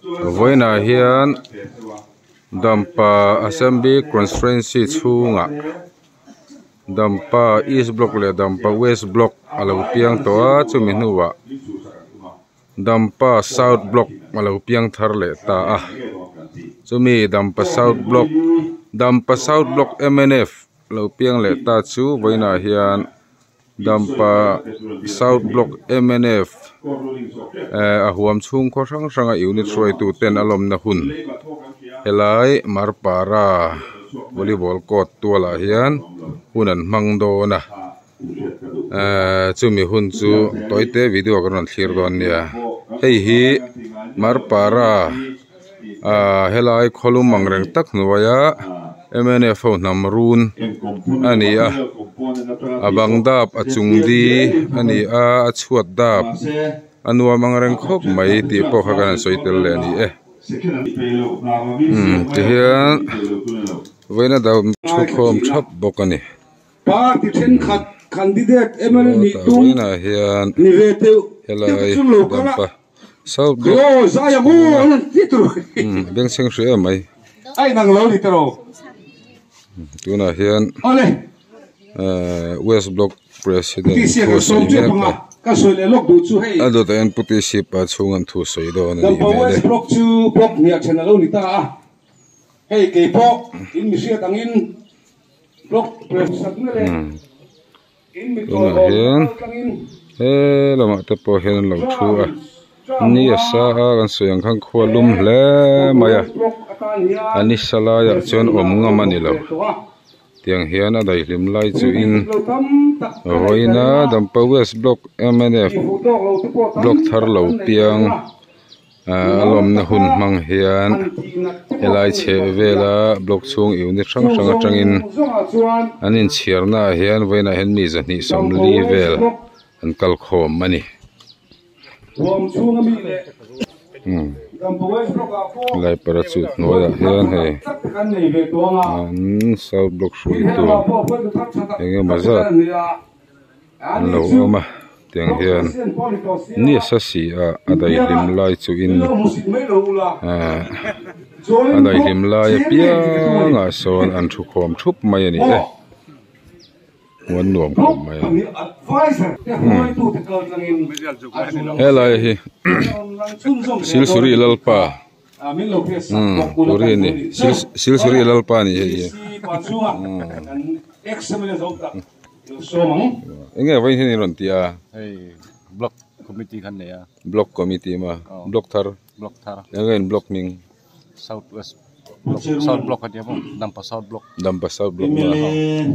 Vawiinah hian Dampa Assembly Constituency chhungah Dampa East Block leh Dampa West Block a lo piang tawh a chumi hnuah Dampa South Block a lo piang thar leh ta a chumi Dampa South Block Dampa South Block mnf lo piang leh ta chu vawiinah hian. Dampa South Block mnf eh a huam chhung khaw hrang hrang a unit hruaitu ten a lawmna hun helai Marpara volleyball court tualah hian hun an hmang dawn a eh chumi hun chu tawite video kan rawn thlir dawn nia hei hi Marpara ah helai khawlum ang reng tak hnuaia mnf ho hnam run a ni a a bang dap a chung di a ni a a chhuat dap a nuam ang reng khawp mai tih pawh kha kan han sawi tel leh a ni e umm tihian vawiina dam thukhawm thap bawk a ni. Party thenkhat candidate mla nih tum ni ve teuh teuh chu lo kal a. South Block Aw zai ang aw an han ti tur Bengchheng hrih em mai. A inang lo ni tawh. Tunah hian Awle. West Block President Pu thu sawi mek a. Ka sawi leh lawk duh chu hei. A dawtah hian Pu Tisipa chhung an thu sawi dawn a nih Dampa hmel e. West Block chu block hniah then a lo ni ta a. Hei keipawh in mi hriat angin block president na leh Tunah hian he lamah te pawh hian an lo thu a ni a sa a kan sawi ang khan khua lum hle mai a a ni sa laiah chuan awm ngam a ni lo tiang hian a daihlim lai chu in vawiina Dampa West Block mnf block thar lo piang. Ahh a lawmna hun hmang hian helai chheh vela block chhung unit hrang hrang atangin an inchhiarna ah hian vawiinah hian mi zahnih sawmli vel an kal khawm a ni. Helai parachute hnuaiah hian hei an south block hruaitu eng emaw zat. An lo awm a tiang hian ni a sa si a a daihlim lai chu in ahh a daihlim lai apiangah sawn an thu khawm thup mai a ni e hmuh an nuam khawp mai a helai hi Silsuri Lalpa umm turi a ni Silsuri Lalpa a ni hei hi umm. Enge vawiin hian in rawn ti a? Hei block committee khan nei a. Block committee maw? Block thar? Block thar. Enge in block hming? South west block south block a nia maw? Dampa south block. Dampa south block maw?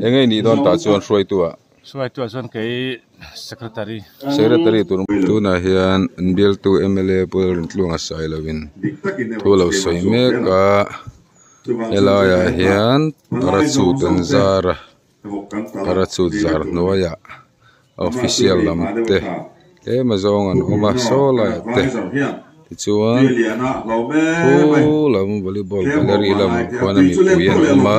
Enge i nih dawn tah chuan hruaitu ah? Hruaitu ah chuan kei secretary. Secretary tur tunah hian an bialtu mla Pu Lalrintluanga Sailoin thu a lo sawi mek a helaiah hian parachute an zar a. Parachute zar hnuaiah official lam te tlem a zawng an awm a saw laiah te tichuan khu lam volleyball gallery lamah khuan a mipui an awm a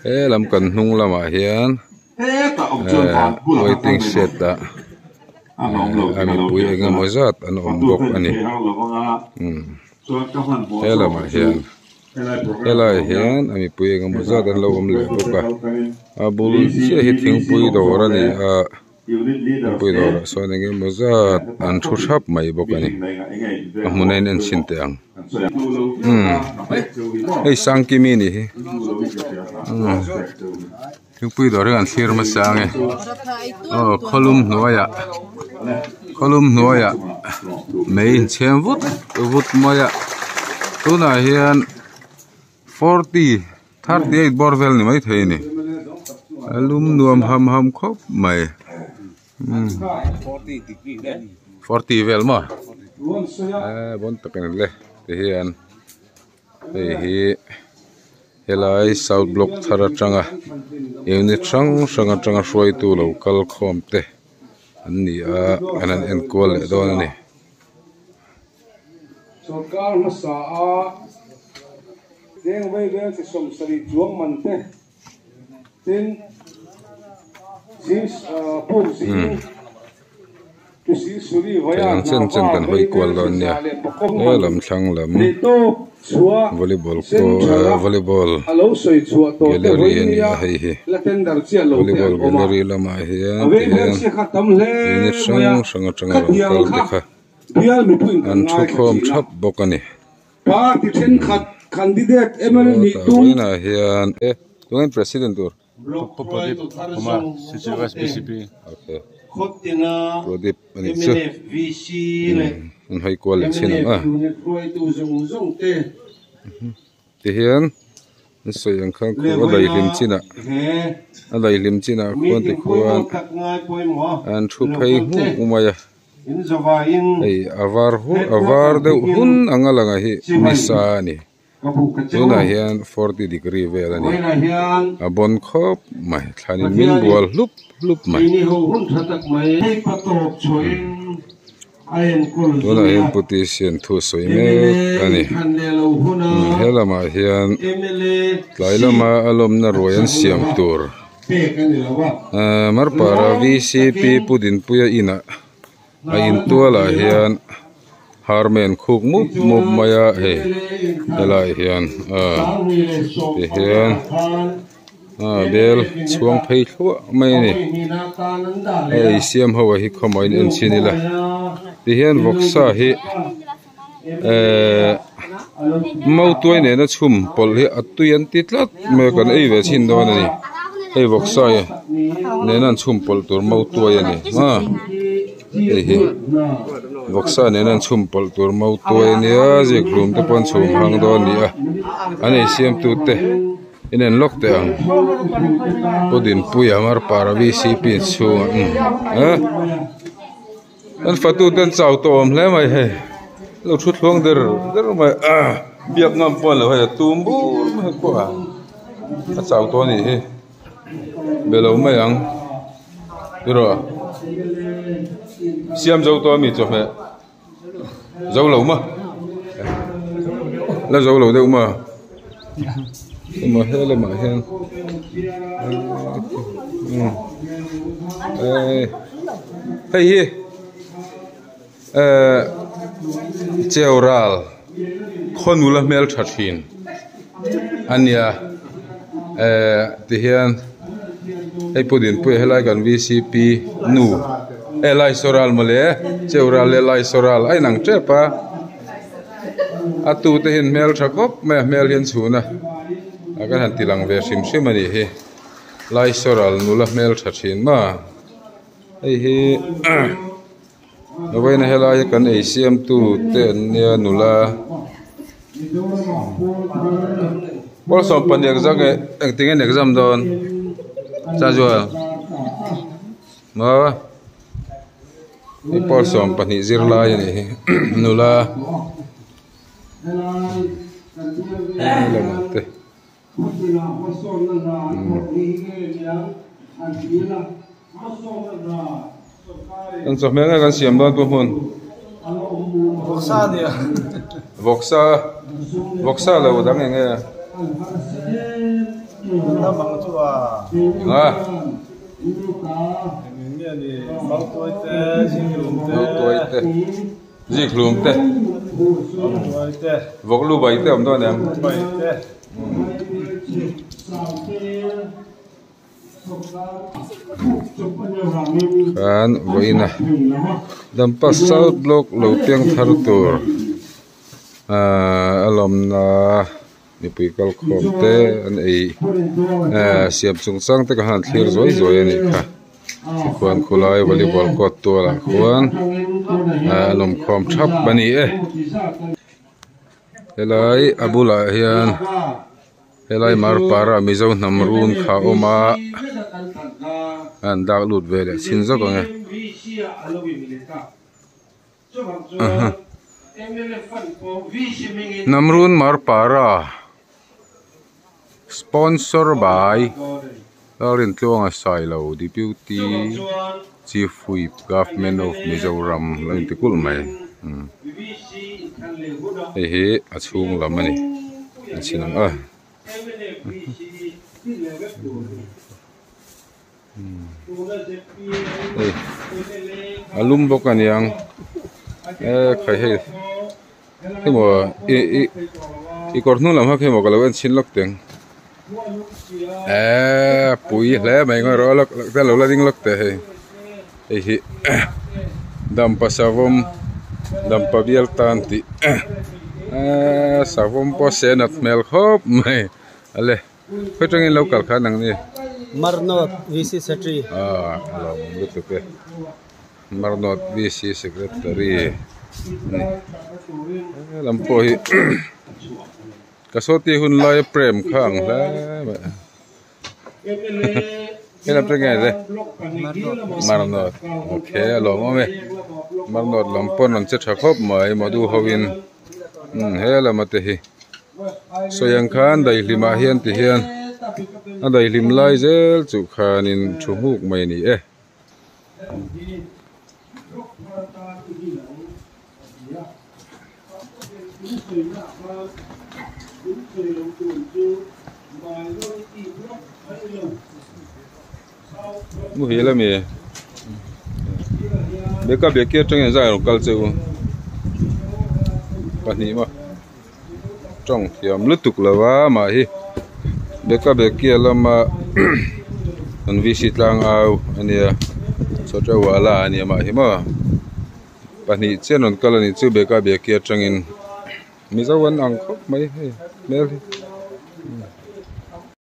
he lam kan hnung lamah hian ehh waiting shed ah a mipui eng emaw zat an awm bawk a ni umm he lamah hian. Helaiah hian a mipui eng emaw zat an lo awm leh bawk a a bul chiah hi thingpui dawr a ni a thingpui dawrah sawn eng emaw zat an thu thap mai bawk a ni a hmun a in en chhin teh ang umm hei sangkimi a nih hi umm thingpui dawr hi an thlir hmasa ang e aw khawlum hnuaiah khawlum hnuaiah mei inchhem vut vut mai a tunah hian forty thirty eight bawr vel ni maithei a ni a lum nuam ham ham khawp mai umm forty vel maw eh bawn tak a ni le tihian. Hei hi helai south block thar atanga unit hrang hrang atanga hruaitu lo kal khawm te an ni a an han enkual leh dawn a ni. Sorkar hmasa a cheng vei vel chi 70 chuang man te tin zing puk zing. Theih ang chen chen kan hawi kual dawn nia he lam thlang lam volleyball volleyball gallery a ni a hei hi volleyball gallery lamah hian tihian unit hrang hrang atanga rawn kal te kha an thu khawm thap bawk a ni. Vawiinah hian tunge president tur. Pu Pradip Kumar, CCOS BCP. Okay. Pradip ani chu. An hawi kual leh chin ang a. Tihian an sawi ang khan khu a daihlim chinah a daihlim chinah khuan tikhuan an thu phei nghuk mai a. Hei a var a var deuh hun anga lang hi nisa a ni. Tunah hian forty degree vel a ni. A bawn khawp mai thlanin min bual hlup hlup mai. Tunah hian Putisian thu sawi mek a ni. He lamah hian tlai lama a lawmna ruai an siam tur Marpara VCP Pu Dinpuia inah A intualah hian harmen khuk mup mup mai a hei helaiah hian ah ti hian ah bel chhuang phei thluah mai a ni hei siam ho ah hi khawmawin en chhin ila ti hian vawksa hi ehh mautuai nena chhum pawlh hi a tui an ti tlat mai a kan ei ve chhin dawn a ni hei vawksa nena an chhum pawlh tur mautuai a ni maw hei hi vawksa nena an chhum pawlh tur mautuai a nia zikhlum te pawh an chhum hang dawn a ni a an ei siam tu te in en lawk teh ang Pu Dinpuia Marpara V C P chhungah umm. An fatute an chau tawh awm hle mai hei lo thu thluang der der mai a biak ngam pawh an lo hei a tum bur mai hei pawh a a chau tawh a nih hi be lo mai ang tiraw siam zo tawh ami chawhmeh zo lo maw la zo lo deuh maw emaw he lamah hian hei hi ehh cheu ral khaw nula hmeltha thin a nia ehh tihian hei pu Dinpuia helai kan V C P nu eh Laisaw ral mawle cheu ral leh Laisaw ral a inang tep a. A tute hian hmel tha khawp mai a hmel hi an chhun a a kan han ti lang ve hrim hrim a nih hi Laisaw-ral nula hmel tha thin ma hei hi vawiin a helai hi kan ei siam tu te an nia nula bawlsawm pahnih exam engtin nge an exam dawn Sazual maw. Hei pawl 12 zirlai a nih hi nula lamah te an chawhmeh nge kan siam dawn pu hmun vawksa vawksa lo dang eng nge a. Mautuai te zikhlum te vawk lu bai te awm dawn em khan vawiin a Dampa South Block lo piang thar tur ahh a lawmna. Mipui kal khawm te an ei ehh siam chung chang te kha an thlir zuai zuai a nih kha tikhuan khulai volleyball court tualah khuan ehh an awm khawm thap a ni e helai a bulah hian helai marpara mizo hnam run kha a awm a an dak lut ve leh chhin zawk ang e. Namrun Marpara sponsor by Lalrintluanga Sailo Deputy Chief Whip Government of Mizoram lo inti kulh mai hei hi a chhung lam a ni a chhin ang a. Hei a lum bawk a niang e khai hei hemaw ih ih i kawr hnung lam kha khi maw ka lo en chhin lawk teng eee pui hle mai ngawi rawh lawk te lo la ding lawk teh hei hei hi dampa savawm dampa bial tan tih eee savawm pawh a senat hmel khawp mai a le. Khawi tangin lo kal khan ang ni? Marnot VC Secretary. Ah, a lawmawm lutuk e. Marnot VC Secretary ani. He lam pawh hi ka sawti hun laia prem kha ang hle mai. He lam chu nge le? Marnot. Okay, a lawmawm e. Marnot lam pawn rawn che tha khawp mai Madhu hoin. He lama te hi. Sawi ang khan daihlim ah hian ti hian a daihlim lai zel chu khanin thu hmuk mai a ni e. Muhil ami beka beki atangin zai rawn kal cheu pahnih maw tawng thiam lutuk lo a mah hi beka beki a lama an v c tlang au ania chawhte wala ania mah hi maw pahnih chian rawn kal anih chu beka beki atangin mizo an ang khawp mai hei hmel hi.